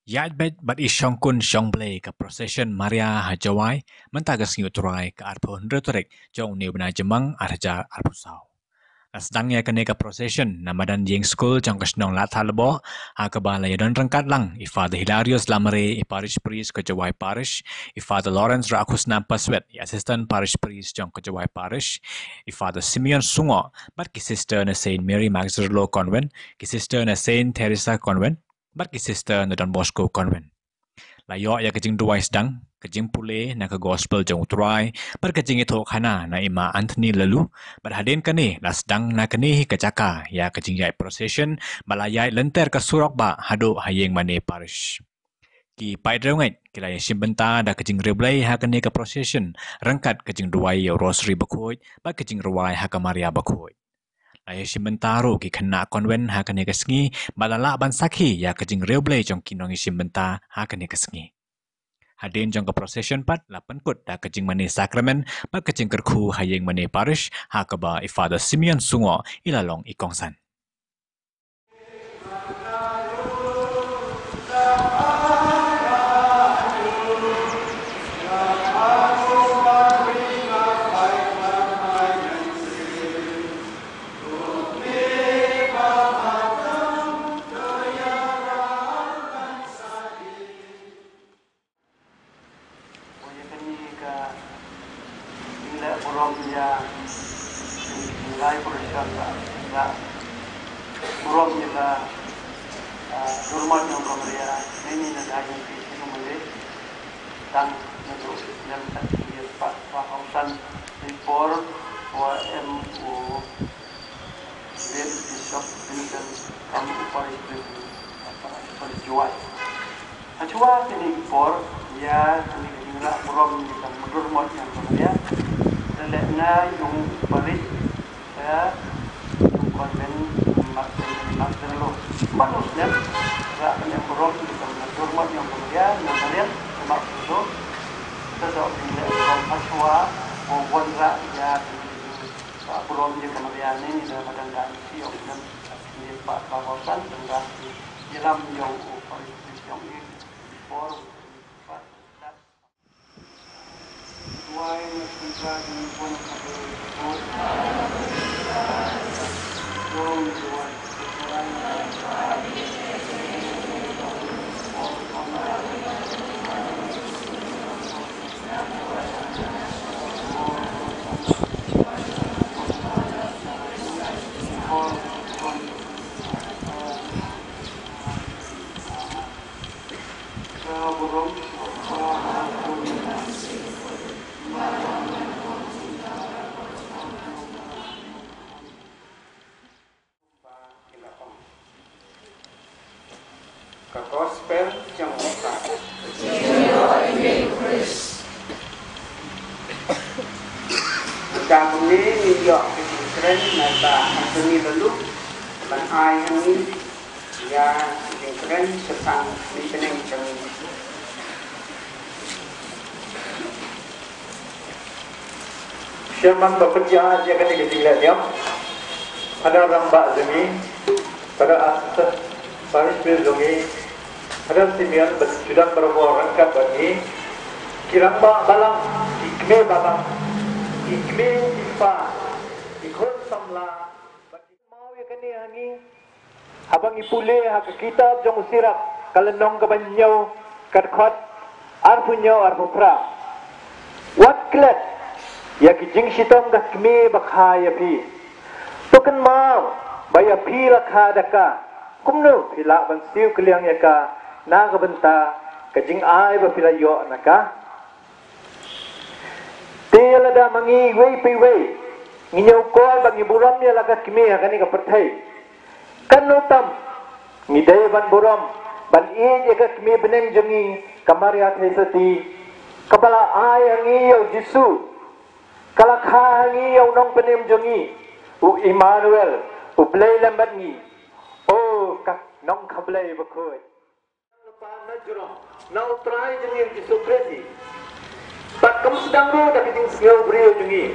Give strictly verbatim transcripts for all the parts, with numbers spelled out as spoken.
Ïaid beit bad i shongkun shongblei ka procession Maria ha Jowai mynta ka sngi U Trai ka arphew hynriew tarik jong une u bnai Jymmang arhajar arphew saw. La sdang ïa kane ka procession na madan ïing skul jong ka shnong Ladthadlaboh, ha kaba la ïadon ryngkat lang i Father Hilarius Lamare, i Parish Priest ka Jowai Parish, i Father Lawrence Rakhusna Paswet, i Assistant Parish Priest jong ka Jowai Parish, i Father Simeon Sungoh, bad ki sister na Saint Mary Magdalene Convent, ki sister na Saint Teresa Convent, bad ki sister na Don Bosco Convent. La ïoh ïa ka jingduwai sdang, ka jingpule na ka gospel jong U Trai, bad ka jingïathuhkhana na i Ma Anthony Laloo, bad hadien kane la sdang na kane hi ka jaka ïa ka jingïaid procession, ba la ïaid lynter ka surok bah haduh ha ïing mane parish. Ki paidriewngeit ki la ïashim bynta da ka jingriewblei ha kane ka procession ryngkat ka jingduwai ïa u Rosary Bakhuid bad ka jingrwai ha ka Maria Bakhuid. La ïashim bynta ruh ki khynnah convent ha kane ka sngi ba la lah ban sakhi ïa ka jingriewblei jong ki nongïashim bynta ha kane ka sngi. Hadien jong ka procession pat la pynkut da ka jingmane sakramen bad ka jingkyrkhu ha ïing mane parish ha kaba i Father Simeon Sungoh i la long i kongsan. Ïa kane ka jingleh burom ïa ka jingleh burom ïa ka burom ïa ka, ah, jurmot jong ka Maria, ne ni na dai jong ki sinu male, tang na duk lem tat ki pat pa hausan di por wa em u Late Bishop Vincent kam u parish priest, parish Jowai. Hashwa kine ki por, ïa kine ki jingrah burom ïa ka mudui mot ïa ka Maria, da leh na yung parish, ïa yung convent Magdalene, Magdalene. Pat u snem, rah kane burom ïa ka mudui mot ïa ka Maria, ïa ka Maria, Magdalene. Ka dok kine burom hashwa, u wanrah ïa kine ki Burom ïa ka Maria ne ni da madan da ni ïong nem ni pa ka ba san da ki ïalam ïong u parish priest ïong i por. Why must we try to move on? Glory to one. Ka Gospel jong u Lukas. Mynta kumne ngi ïoh ka jingkren na ka Anthony Laloo ban ai ha ngi ïa ka jingkren shaphang ka bneng jong ngi. Sha man ba pynjah ïa kane ka jingleh niam, Phadar rangbah jong ngi, Phadar Assistant Parish Priest jong ngi, Phadar Simeon bad Judan Barabor ryngkat bad ngi, ki rangbah balang, ki kmie balang, ki kmie ki kpa, ki khun samla, bad ki maw ïa kane ha ngi. Haba ngi pule ha ka kitab jong u Sirak, ka lynnong kaba hynñiew, ka dkhot arphew hynñiew arphew phra. Wat klet ïa ki jingshitom ka kmie ba kha ïa phi. To kynmaw ba ïa phi la kha da ka. Kumno phi lah ban siew kylliang ïa ka na ka bynta ka jingai ba phi la ïoh na ka? Te lada ma ngi iwei pa iwei ngi ñiewkor ba ngi burom ïa la ka kmie ha kane ka pyrthei, katno tam ngi dei ban burom ban ïeit ïa ka kmie bneng jong ngi ka Maria Theisotti, kaba la ai ha ngi ïa u Jisu, ka la kha ha ngi ïa u nongpynim jong ngi, u Immanuel, u Blei lem bad ngi. O ka nongkha Blei bakhuid. Lypa na jrong na U Trai jong ngi Jisu Khrist. Bad kam sdang ruh da ka jingsngew briew jong ngi,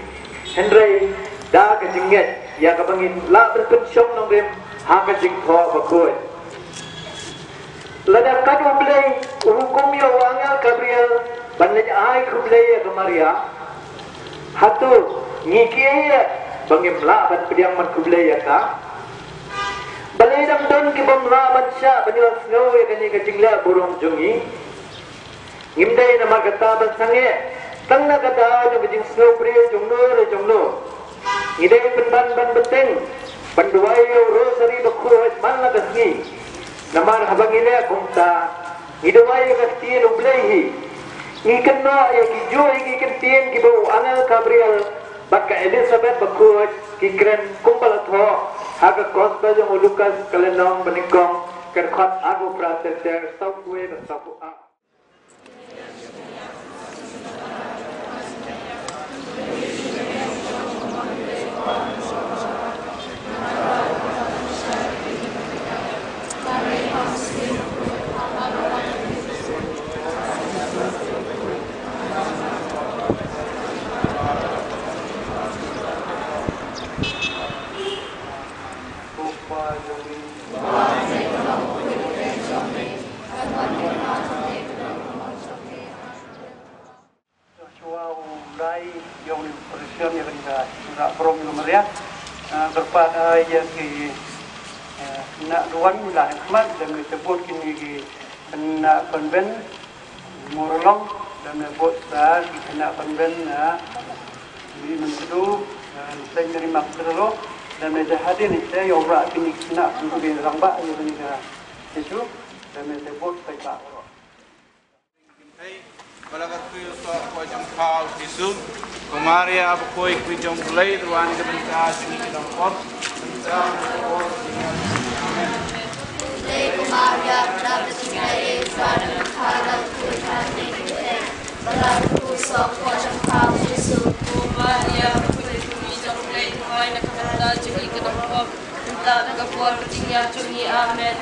hynrei da ka jingngeit ïa kaba ngin lah ban pynshong nongrim ha ka jingthoh bakhuid. Lada kat U Blei u hukum ïa u angel Gabriel ban leit ai khublei ïa ka Maria, hato ngi kiei ba ngim lah ban pdiang ban khublei ïa ka? Balei dang don ki bym lah ban shah ban ïohsngew ïa kane ka jingleh burom jong ngi? Ngim dei namar kata ban sangeh tang na ka daw jong ka jingsngew briew jong no re jong no. Ngi dei pynban ban bteng ban duwai ïa u rosary bakhuid man la ka sngi. Namar haba ngi leh kumta, ngi duwai ïa ka ktien U Blei hi. Ngi kynnoh ïa kijuh ïa ki ktien kiba u angel Gabriel bad ka Elizabeth bakhuid ki kren kumba la thoh ha ka Gospel jong u Lukas ka lynnong banyngkong, ka dkhot arphew phra ter ter, sawphew wei bad sawphew ar. Shuwa u lai ïa u Christian ïa kane ka Maria. Ah, kyrpad, ah, ïa ki, eh, khynnah ruwan la khmat, lem ne te bud kine ki khynnah convent Murlong, lem ne bud sa ki khynnah convent, ah, Mary Mynshuwa, ah, Saint Mary Magdalene, lem ne te hadien te ïa u rah kine ki khynnah convent rangbah ïa kane ka Jisu, lem ne te bud sa ka Hei, ba la kyrkhu ïa u soh hapoh jong pha u Jisu. Ko Maria bakhuid, khuid jong U Blei, to wan ïa ka bynta jong ngi ki nongpop, bynta bad ka por jong ngi. Amen. Ko Maria, bakhuid jong ngi, Trai, ba la kyrkhu ïa u soh hapoh jong pha u Jisu. Ko Maria bakhuid, khuid jong U Blei, to wan ïa ka bynta jong ngi ki nongpop, bynta bad ka por jong ngi. Amen.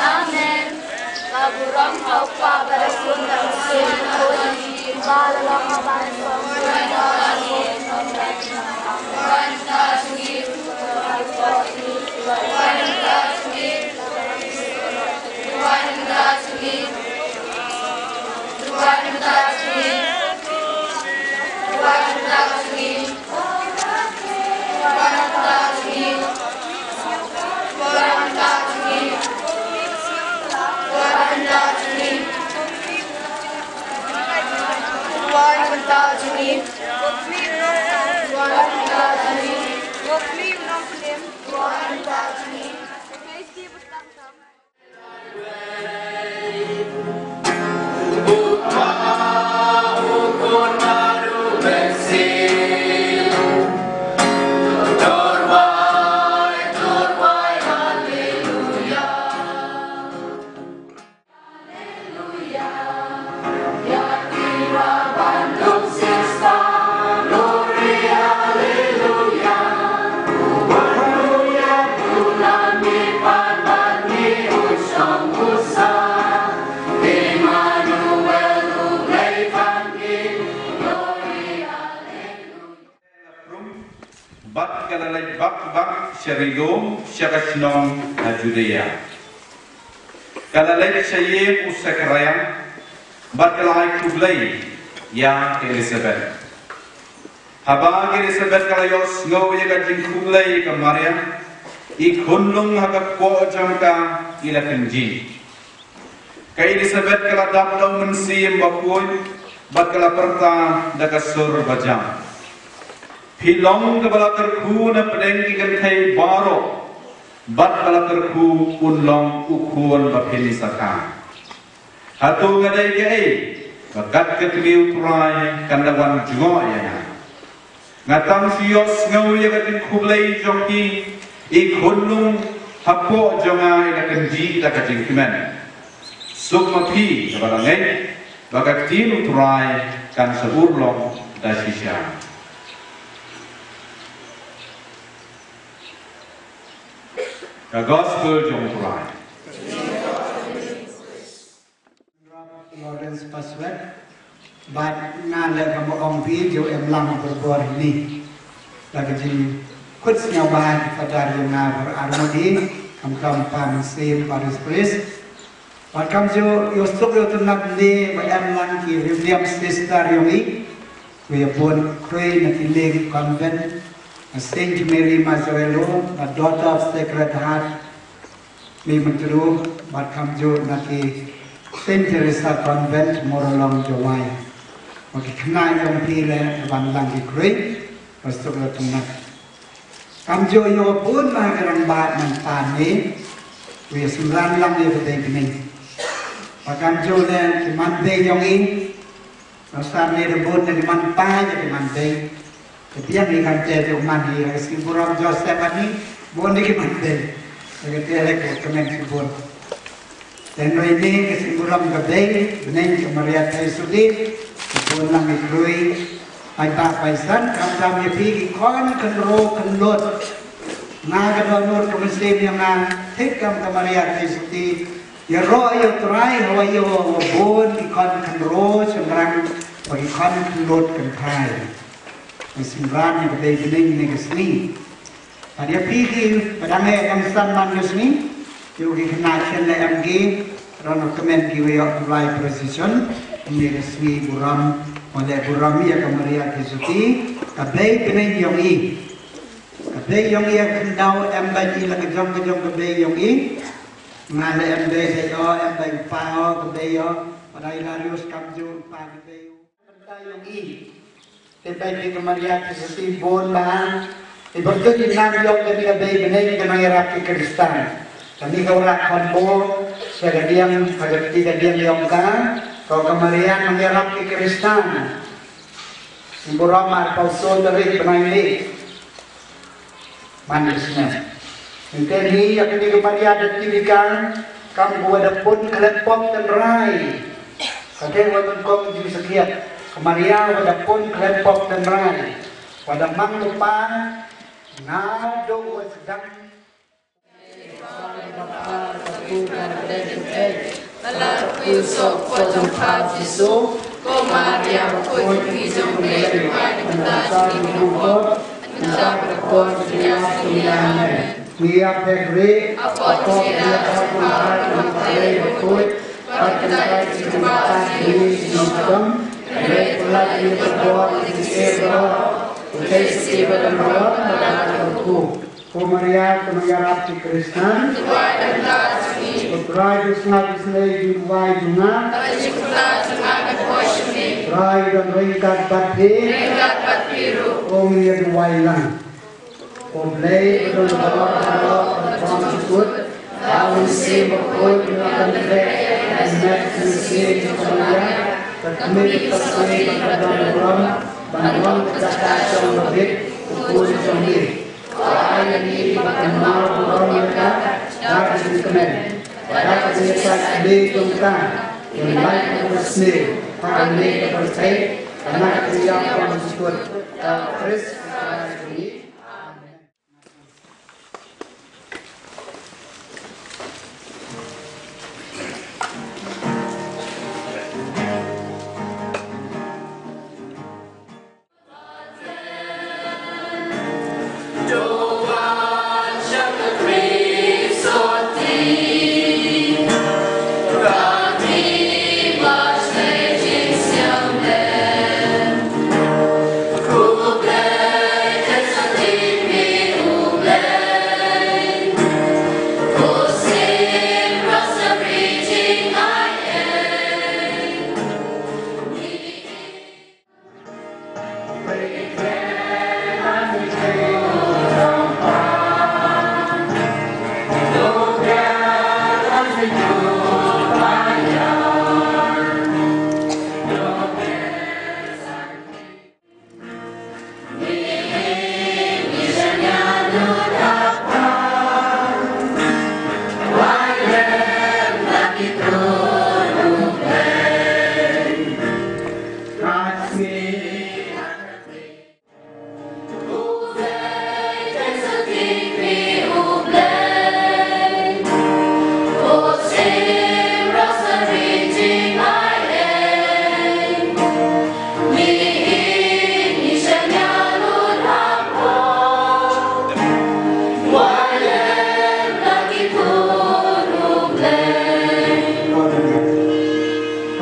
Amen. Ka burom ha u Kpa bad ha u Khun bad ha u Mynsiem Bakhuid. Ba la long ha ban Bad ka la leit bak bak sha ri lum sha ka shnong ha Judia. Ka la leit sha ïing u Sekaraïa bad ka la ai khublei ïa ka Elisabet. Haba ka Elisabet ka la ïohsngew ïa ka jingkhublei ka Maria, i khunlung ha ka kpoh jong ka i la kynjih. Ka Elisabet ka la dap da u Mynsiem Bakhuid bad ka la pyrta da ka sur bajam. Phi long kaba la kyrkhu na pdeng ki kynthei baroh bad ba la kyrkhu un long u khun ba phin sa kha. Hato nga dei kaei ba kat ka kmie u Trai kan da wan jngoh ïa nga? Nga tang shu ïohsngew ïa ka jingkhublei jong ki, i khunlung hapoh jong nga i la kynjih da ka jingkmen. Suk ma phi kaba la ngeit ba ka ktien u Trai kan sa urlong da shisha. Ka gospel jong u Trai. Lawrence Paswet, bad nga leh ka ma ong phi, ju em lang berbor ni. La ka jingkut sngewbha Father ïa nga bar armodi, kam kam pa mynsiem Paris Priest. Bad kam ju ïoh suk ïoh tynat ni ba em lang ki Reverend Sister ïong i. Ku ïa bun khrui na ki lieng convent, na Saint Mary Mazuelo, na Daughter of Sacred Heart, Mei Myntdu, bad kam ju na ki Saint Teresa Convent, Morolong, Jowai. Wa ki khynnah jong phi le ban lang ki khrui, ba suk la tynat. Kam ju ïoh bun ma ka rangbah nangta ne. Wi, sngewbha lang ïa ka dei bneng. Ba kam ju leh ki man dei jong i. Nusar ne da bun na ki man pa ïa ki man dei. Ka biang i kan te ju man i ha ka sngi burom Joseph ani bun na ki man dei. Ka te lek ka kmen ki bun. Te nui ne ka sngi burom ka bei bneng ka Maria Theisotti. Ka bun lang i krui. Ai ba pai san kam dam ïa phi ki khon khynro khynlut. Nga ka don nur ka mynsiem ïa nga thik kam ka Maria Theisotti. Ïaroh ïa u Trai hawa ïa u bun ki khon khynro shynrang bad ki khon khynlut kynthei. Ngi sngewbha ïa ka dei bneng ne ka sngi. Bad ïa phi ki ba dang eh dang san man ka sngi, ïa ki khynnah shen leh em ki, ron kmen ki wei ïa u lai procession ne ka sngi burom, wan leh burom ïa ka Maria Theisotti, ka bei bneng jong i. Ka bei jong i ïa khyndaw em bad i la ka jong ka jong ka bei jong i. Nga leh em bei dei o, em bei u pa o, ka bei o. Padai la rius kam ju u pa ka bei u. Kynta jong i. Te bei ki ka Maria Theisotti bun ba. I byrtuh i nam jong kane ka bei bneng ka nongïarap ki Khristan. Kane ka wanrah khon bor sha ka diang, ha ka kti ka diang jong ka. Ko ka Maria nongïarap ki Khristan. Burom arphew saw tarik bnai Mei. Man ka snem. Ngi te ni ïa kane ka Maria da tyrka kam ka wa da pun khlem pop tynrai. Ka dei wa nyngkong jingshakhiat. Ka Maria wa da pun khlem pop tynrai. Wa da mang lypa naduh wa sdang. Ko Maria, ka nongïarap ki Khristan. Duwai ïa nga. U Trai u sngap isynei ïa ki duwai jong nga. Bad ïa ki duwai jong nga. U Trai u don ryngkat bad phi. Ryngkat bad phi ruh. To ngin ïa duwai lang. Ko Blei ba don bor baroh bad bymjukut. Da u Mynsiem Bakhuid u la pyntrei ïa ka met ka mynsiem jong ka Maria. Ka kmie ka sngi ba ka don burom ban long ka jaka shong babit u khun jong ngi. Ko ai ïa ngi ban kynmaw burom ïa ka da ka jingkmen, da ka jingïasaid khlieh jong ka, ïa lait ka sniew ha kane ka pyrthei, na ka jingïap bymjukut ka Khrist.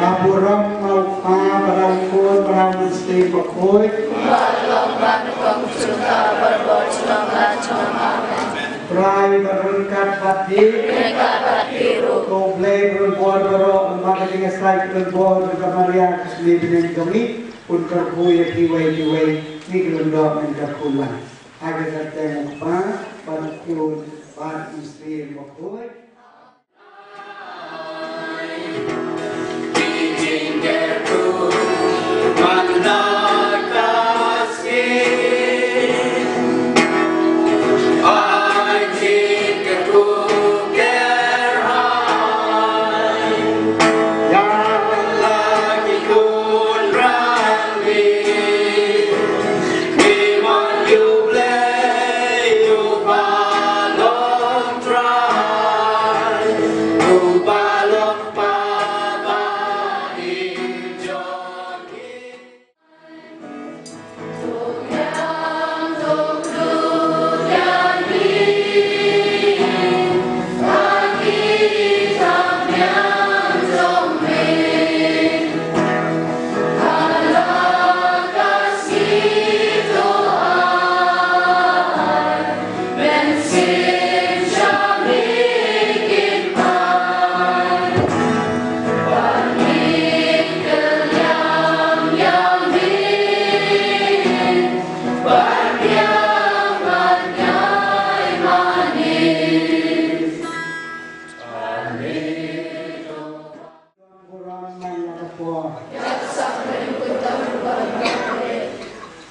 Ka burom ma u Kpa, bad ma u Khun, bad ma u Mynsiem Bakhuid. Bad long bad u Kpa, u Trai, bad ryngkat bad phi. Ryngkat bad phi ruh. Ko Blei ba don bor baroh, ba ka jingïasaid ka don bor, ka Maria ka sngi bneng jong ngi, un kyrkhu ïa kiwei kiwei, ngi ki lyngdoh ngin kyrkhu lang. Ha ka kyrteng u Kpa bad u Khun bad u Mynsiem Bakhuid.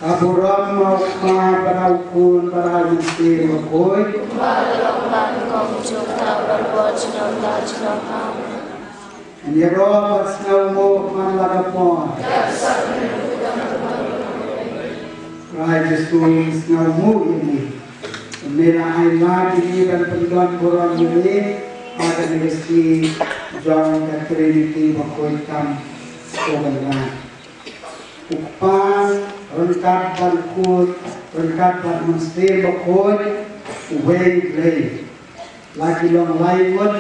Ka burom ma u Kpa bad u Khun bad u Mynsiem Bakhuid. Ngi ïaroh bad sngewnguh man la ka por. Trai Jisu, sngewnguh ïa ngi. Ym la ai lad ïa ngi ban pyndon burom ïa ngi ha kane ka sngi jong ka Trinity bakhuid tam. Ko Kynrad, u Kpa ryngkat bad u Khun ryngkat bad u Mynsiem Bakhuid, uwei U Blei. La ki long lai ngut,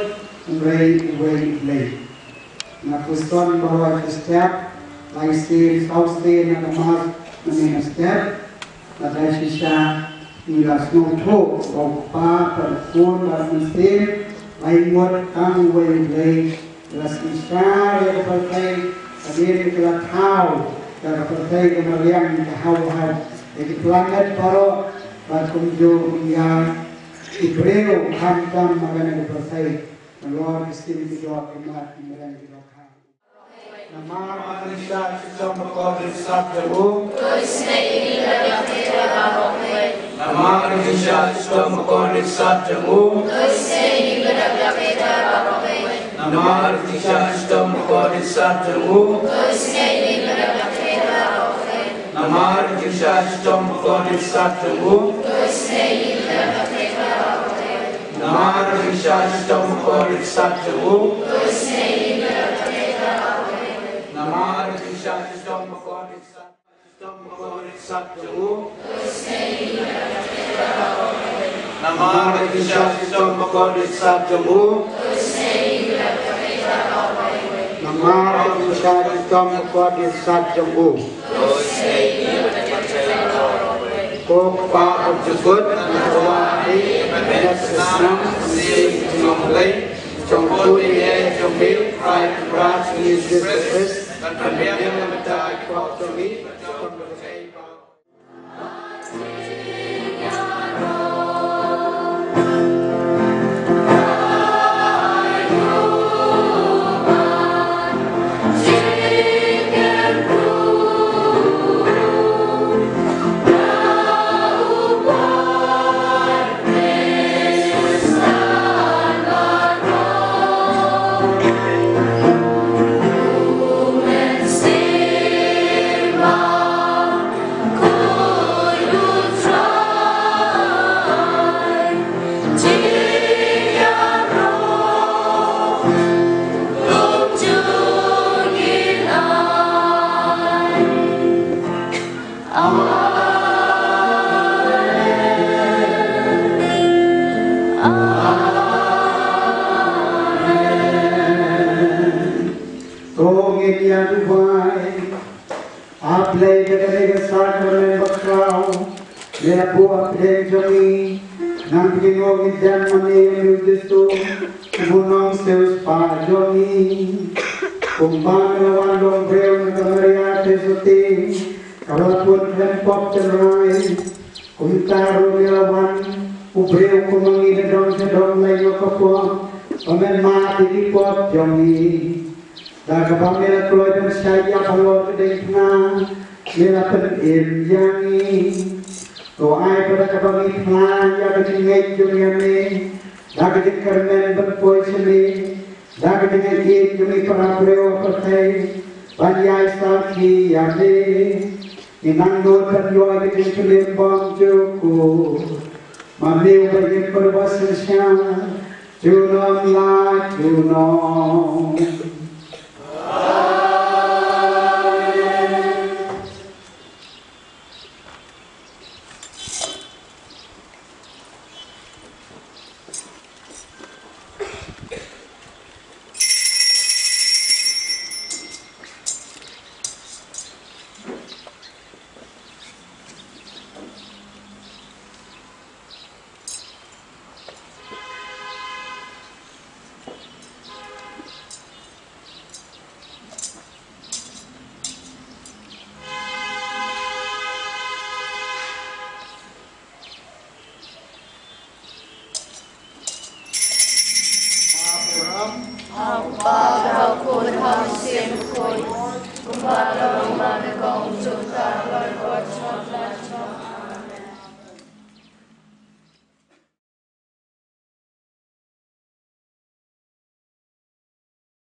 hynrei uwei U Blei. Nga pyrshang baroh ki step, lai sien, saw sien na ka Mass, mynne na step. Lada shisha ngi la sngewthuh ba u Kpa bad u Khun bad u Mynsiem lai ngut tang uwei U Blei. La shisha ïa ka pyrthei, hadien ba ki la thaw ïa ka pyrthei ka mariang ka haw haw ïa ki planet baroh, bad kumjuh ïa ki briew khamtam ha kane ka pyrthei. Nalor ki sim ki doh ki mat ki mariang ki doh khaw. Namar ka jingshisha shitom bakordit sat jong u. Namar ka jingshisha shitom bakordit sat jong u. Namar ka jingshisha shitom bakordit sat jong u. Namar ka jingshisha shitom bakordit sat jong u. Namar ka jingshisha shitom bakordit sat jong u. Namar ka jingshisha shitom bakordit sat, shitom bakordit sat jong u. Namar ka jingshisha shitom bakordit sat jong u. Namar ka jingshisha shitom bakordit sat jong u. Ko Kpa kaba jukut, na ka bynta ka snam, ka snam jong U Blei, jong u Trai jong ngi, Trai Kynrad jong ngi Jisu Khrist, ban pynbiang na ka bynta ki pop jong ngi. To ngin ïa duwai. A Blei, da kane ka sakramen bakhraw, me la buh hapdeng jong ngi, nangta ngi ïoh ngi dem mane ïa u Jisu, u nongsiewspah jong ngi. Kumba me la wan long briew na ka Maria Theisotti, kaba la pun khlem pop tynrai. Kumta ruh me la wan u briew kum ma ngi na dong sha dong, lait noh ka pop, ba men mad ïa ki pop jong ngi. Da kaba me la kloi ban shait ïap halor ka diengphna, me la pynim ïa ngi. To ai ba da kaba ngi phla ïa ka jingngeit jong ngi ïa me, da ka jingkyrmen ban poi sha me, da ka jingngeit jong ngi para briew ha pyrthei, ban ïai sakhi ïa me. Ngi nang nud ban ïoh ïa ka jingpynim bymjukut. Ma me uba im bad uba synshar, junom la junom. Abraham. Haba ka khun ha mynsiem khuid, kumba ka long ba ka kong jong